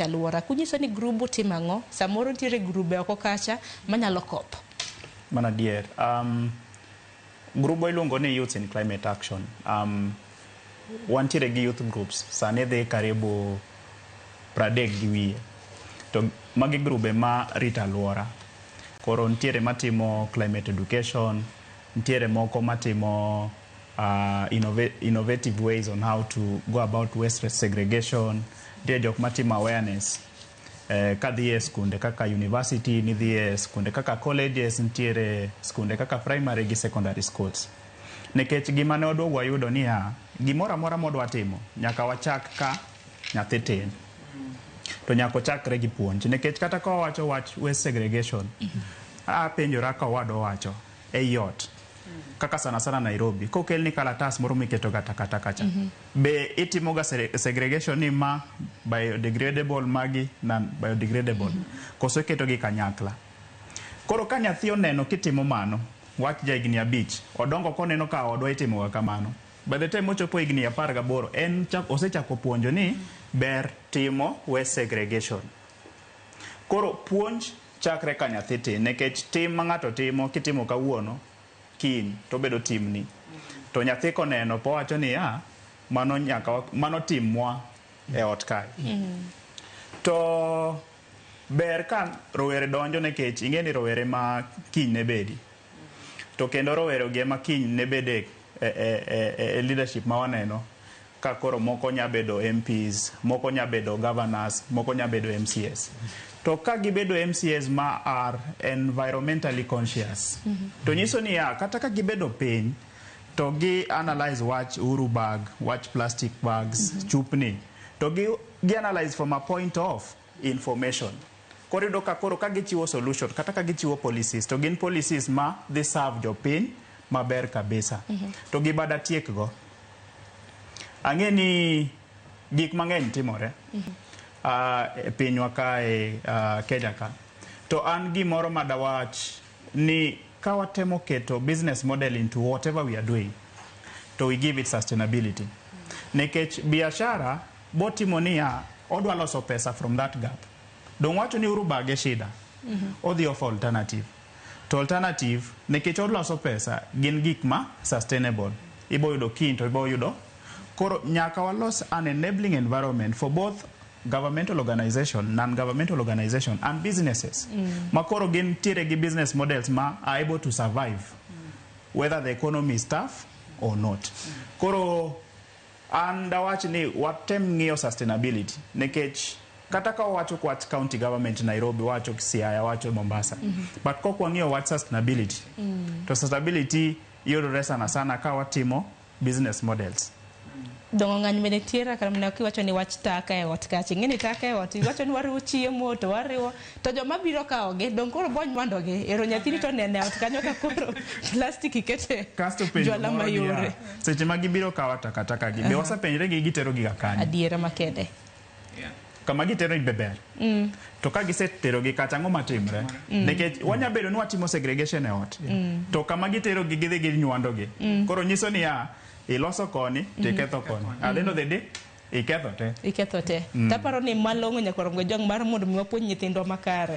Alwora kunyiso ni grubu timo ang'o? Samoro nitiere grube oko kacha manyalo kop. Mano adier. Grubwa iluongo ni Youths in Climate Action. Wantiere gi youth groups sani dhi karibu 30 gi wiye. To magi grube ma rito alwora. Koro nitiere matimo climate education, nitiere moko matimo innovative ways on how to go about waste segregation, nitie jok matimo awareness kadhi e skunde kaka university, nidhi e skunde kaka colleges, nitiere skunde kaka primary gi secondary schools. Nikech gima ne waduogo wayudo niya, gimoro amora mwadwa timo, nyaka wachak ka nyathi tin. To nyaka ochakre gi puonj. Nikech kata ka wawacho wach waste segregation, apenjora ka owadwa owacho, ei ot, kaka sana sana Nairobi, kokelni kalatas moro miketo ga takataka cha, be itimo ga segregation ni ma biodegradable, magi non biodegradable, koso iketo gi kanyakla? Koro ka nyathi oneno kitimo mano, wach ja higni 5, odongo koneno ka odwa itimo ga kamano. By the time ochopo higni 18, en osechako puonjo ni ber timo waste segregation. Koro puonj chakre ka nyathi tin, nikech tim ma ng'ato timo kitimo kawuono, kiny to obedo timni. To nyathi koneno po wacho ni ya, mano nyaka mano timwa e ot kae. To ber ka rowere donjo nikech ing'e ni rowere ma kiny ne bedi. To kendo rowere gi ema kiny ne bede e leadership ma waneno ka koro moko nya bedo MPs, moko nya bedo governors, moko nya bedo MCAs. To ka gibedo MCAs ma are environmentally conscious, to nyiso niya, kata ka gibedo piny, to gi analyze wach Uhuru bag, wach plastic bags, chupni, to gi analyze from a point of information. Koro iyudo ka koro ka gichiwo solution, kata ka gichiwo policies, to gin policies ma dhi serve jopiny maber kabisa. To gi bada tiekgo, ang'e ni gik mang'eny timore e pinywa kae, Kenya ka. To an gimoro madawach ni ka watemo keto business model into whatever we are doing, to we give it sustainability. Nikech biashara botimo niya, odwa loso pesa from that gap. Dong wacho ni Uhuru bag e shida. Odhi offer alternative. To alternative, nikech oloso pesa, gin gik ma sustainable. Ibo yudo kiny to ibo yudo. Koro nyaka walos an enabling environment for both governmental organization, non-governmental organization and businesses. Ma koro gin tiere gi business models ma are able to survive whether the economy is tough or not. Koro an dawach ni watem ng'iyo sustainability nikech kata ka wawacho wach county government Nairobi, wacho Siaya, wacho Mombasa, but kok wang'iyo wach sustainability, to sustainability yudore sana sana ka watimo business models. Dongo ng'any bende nitiere kata mana kiwacho ni wach taka e ot kacha. Ing'e ni taka e ot, iwacho ni wariwo chiemo to wariwo to joma biro kawogi dong koro bo nywando-gi. Ero nyathini to nene e ot kanyo ka koro plastic ikete Kasto penjo jwala moro mayore. niya, seche ma gibiro kawo takataka gi, be wasepenjre gi gitero gi ga kanye? Adiera makende. Kama gitero be ber. To ka gisetero gi kacha, ang'o matimre? Nikech wanya bedo ni watimo segregation e ot. To kama gitero gi gidhi ginywando gi. Koro nyiso niya, iloso koni to iketho koni. At the end of the day, iketho te. Iketho te. Taparo ni malong'o nyaka rom jong mar mondo mi wapuonj nyithindwa makare.